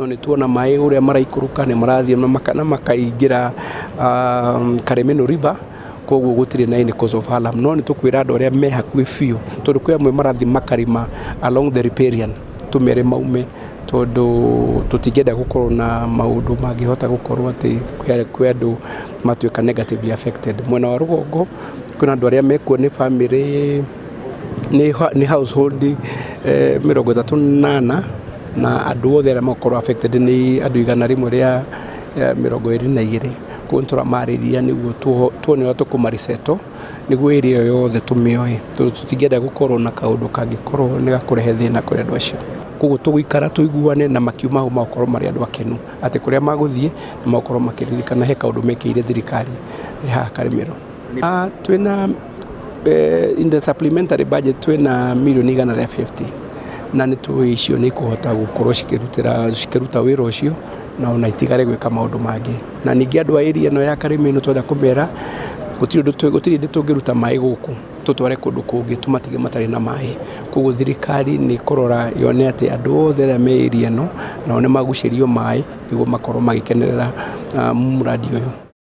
Tondũ nĩ tuona maĩ ũrĩa maraikũrũka nĩ marathiĩ na makaingĩra Karĩmĩnũ River, koguo gũtirĩ na any cause of alarm. No nĩ tũkwĩra andũ arĩa me hakuhĩ biũ, tondũ kwĩ amwe marathiĩ makarĩma along the riparian, tũmere maume, tondũ tũtingĩenda gũkorwo na maũndũ mangĩhota gũkorwo atĩ kwĩ andũ matuĩka negatively affected. Mwena wa rũgongo kwĩna andũ arĩa mekuo nĩ bamĩrĩ, nĩ household 34, na andũ othe arĩa makorwo affected nĩ andũ 122. Koguo nĩ tũramarĩria nĩguo tuone ũrĩa tũkũmarisettle, nĩguo area ĩyo yothe tũmĩoe, tondũ tũtingĩenda gũkorwo na kaũndũ kangĩkorwo nĩ gakũrehe thĩna kũrĩ andũ acio. Koguo tũgũikara tũiguane, na makiuma hau magũkorwo marĩ andũ akenu atĩ kũrĩa magũthiĩ nĩ magũkorwo makĩririkana he kaũndũ mekĩire thirikari haha Karĩmĩrũ. Twĩna in the supplementary budget twĩna mirioni 150, na nĩ tũĩ icio nĩ ikũhota gũkorwo cikĩrutĩra cikĩruta wĩra ũcio na ona itigare gwĩka maũndũ mangĩ. Na ningĩ andũ a area ĩno ya Karĩmĩnũ twenda kũmera gũtirĩ ũndũ, gũtirĩ hĩndĩ tũngĩruta maĩ gũkũ tũtware kũndũ kũngĩ tũmatige matarĩ na maĩ. Koguo thirikari nĩ ĩkũrora yone atĩ andũ othe arĩa me area ĩno nao nĩ magucĩrio maĩ nĩguo makorwo magĩkenerera mũradi ũyũ.